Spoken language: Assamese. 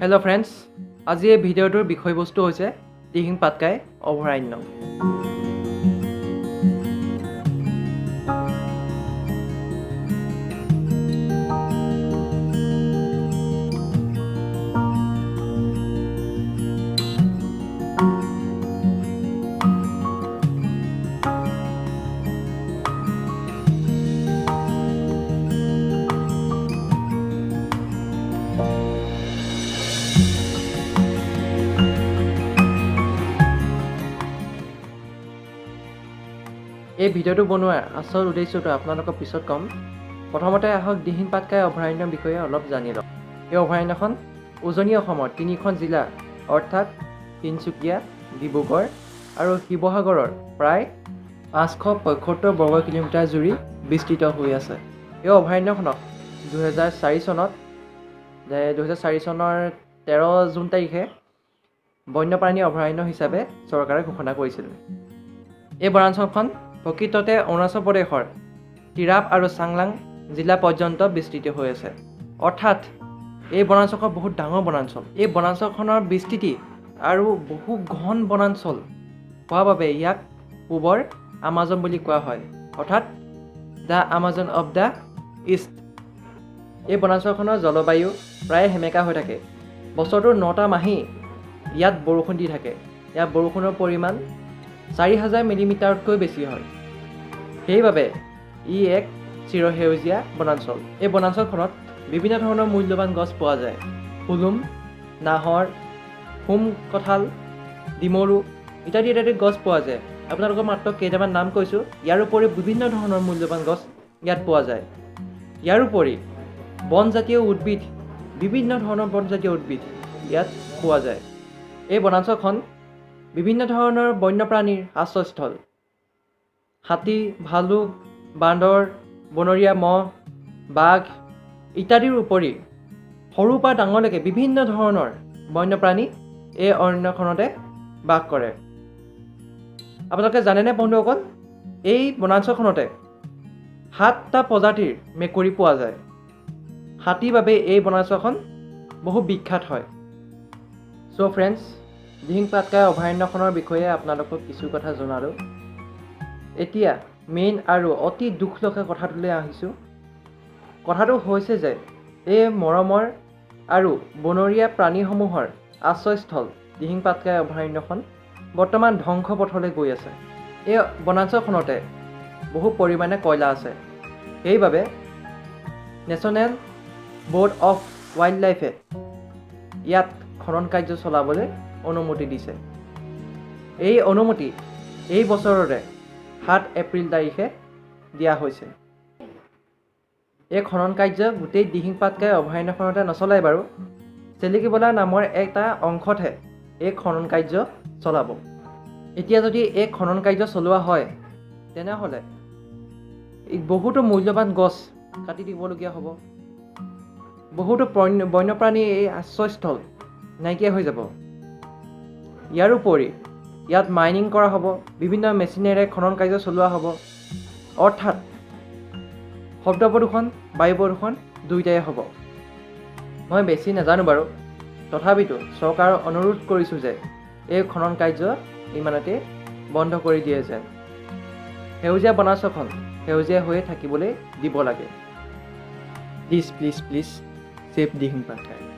হেল্ল' ফ্ৰেণ্ডছ, আজি এই ভিডিঅ'টোৰ বিষয়বস্তু হৈছে দিহিং পাটকাই অভয়াৰণ্য। এই ভিডিঅ'টো বনোৱাৰ আচল উদ্দেশ্যটো আপোনালোকক পিছত ক'ম। প্ৰথমতে আহক দিহিং পাটকাই অভয়াৰণ্যৰ বিষয়ে অলপ জানি লওঁ। এই অভয়াৰণ্যখন উজনি অসমৰ তিনিখন জিলা অৰ্থাৎ তিনিচুকীয়া, ডিব্ৰুগড় আৰু শিৱসাগৰৰ প্ৰায় 575 বৰ্গ কিলোমিটাৰ জুৰি বিস্তৃত হৈ আছে। এই অভয়াৰণ্যখনক 2004 চনৰ 13 জুন তাৰিখে বন্যপ্ৰাণী অভয়াৰণ্য হিচাপে চৰকাৰে ঘোষণা কৰিছিল। এই বনাঞ্চলখন প্ৰকৃততে অৰুণাচল প্ৰদেশৰ টিৰাপ আৰু চাংলাং জিলা পৰ্যন্ত বিস্তৃত হৈ আছে। অৰ্থাৎ এই বনাঞ্চলখন বহুত ডাঙৰ বনাঞ্চল। এই বনাঞ্চলখনৰ বিস্তৃতি আৰু বহু ঘন বনাঞ্চল হোৱাৰ বাবে ইয়াক পূবৰ আমাজন বুলি কোৱা হয়, অৰ্থাৎ the Amazon of the east. এই বনাঞ্চলখনৰ জলবায়ু প্ৰায় সেমেকা হৈ থাকে। বছৰটোৰ 9টা মাহেই ইয়াত বৰষুণ দি থাকে। ইয়াত বৰষুণৰ পৰিমাণ 4000 মিলিমিটাৰতকৈ বেছি হয়। সেইবাবে ই এক চিৰসেউজীয়া বনাঞ্চল। এই বনাঞ্চলখনত বিভিন্ন ধৰণৰ মূল্যৱান গছ পোৱা যায়। হুলুম, নাহৰ, হোম কঁঠাল, ডিমৰু ইত্যাদি ইত্যাদি গছ পোৱা যায়। আপোনালোকৰ মাত্ৰ কেইটামান নাম কৈছোঁ। ইয়াৰ উপৰি বিভিন্ন ধৰণৰ মূল্যৱান গছ ইয়াত পোৱা যায়। ইয়াৰ উপৰি বনজাতীয় উদ্ভিদ, বিভিন্ন ধৰণৰ বনজাতীয় উদ্ভিদ ইয়াত পোৱা যায়। এই বনাঞ্চলখন বিভিন্ন ধৰণৰ বন্যপ্ৰাণীৰ আশ্ৰয়স্থল। হাতী, ভালুক, বান্দৰ, বনৰীয়া মহ, বাঘ ইত্যাদিৰ উপৰি সৰুৰ পৰা ডাঙৰলৈকে বিভিন্ন ধৰণৰ বন্যপ্ৰাণী এই অৰণ্যখনতে বাস কৰে। আপোনালোকে জানেনে বন্ধুসকল, এই বনাঞ্চলখনতে 7টা প্ৰজাতিৰ মেকুৰী পোৱা যায়। হাতীৰ বাবে এই বনাঞ্চলখন বহু বিখ্যাত হয়। চ' ফ্ৰেণ্ডছ, দিহিং পাটকাই অভয়াৰণ্যখনৰ বিষয়ে আপোনালোকক কিছু কথা জনালোঁ। এতিয়া মেইন আৰু অতি দুখ লগা কথাটোলৈ আহিছোঁ। কথাটো হৈছে যে এই মৰমৰ আৰু বনৰীয়া প্ৰাণীসমূহৰ আশ্ৰয়স্থল দিহিং পাটকাই অভয়াৰণ্যখন বৰ্তমান ধ্বংস পথলৈ গৈ আছে। এই বনাঞ্চলখনতে বহু পৰিমাণে কয়লা আছে। সেইবাবে নেশ্যনেল ব'ৰ্ড অফ ৱাইল্ড লাইফে ইয়াত খনন কাৰ্য চলাবলৈ অনুমতি দিছে। এই অনুমতি এই বছৰৰে 7 এপ্ৰিল তাৰিখে দিয়া হৈছে। এই খনন কাৰ্য গোটেই দিহিং পাটকাই অভয়াৰণ্যখনতে নচলায় বাৰু, চেলেকিবলা নামৰ এটা অংশতহে এই খনন কাৰ্য চলাব। এতিয়া যদি এই খনন কাৰ্য চলোৱা হয় তেনেহ'লে বহুতো মূল্যৱান গছ কাটি দিবলগীয়া হ'ব, বহুতো বন্যপ্ৰাণীৰ এই আশ্ৰয়স্থল নাইকিয়া হৈ যাব। ইয়াৰ উপৰি ইয়াত মাইনিং কৰা হ'ব, বিভিন্ন মেচিনেৰে খনন কাৰ্য চলোৱা হ'ব। অৰ্থাৎ শব্দ প্ৰদূষণ, বায়ু প্ৰদূষণ দুয়োটাই হ'ব। মই বেছি নাজানো বাৰু, তথাপিতো চৰকাৰক অনুৰোধ কৰিছোঁ যে এই খনন কাৰ্য ইমানতে বন্ধ কৰি দিয়ে যেন। সেউজীয়া বনাঞ্চলখন সেউজীয়া হৈয়ে থাকিবলৈ দিব লাগে। Please please please save Dihing Patkai.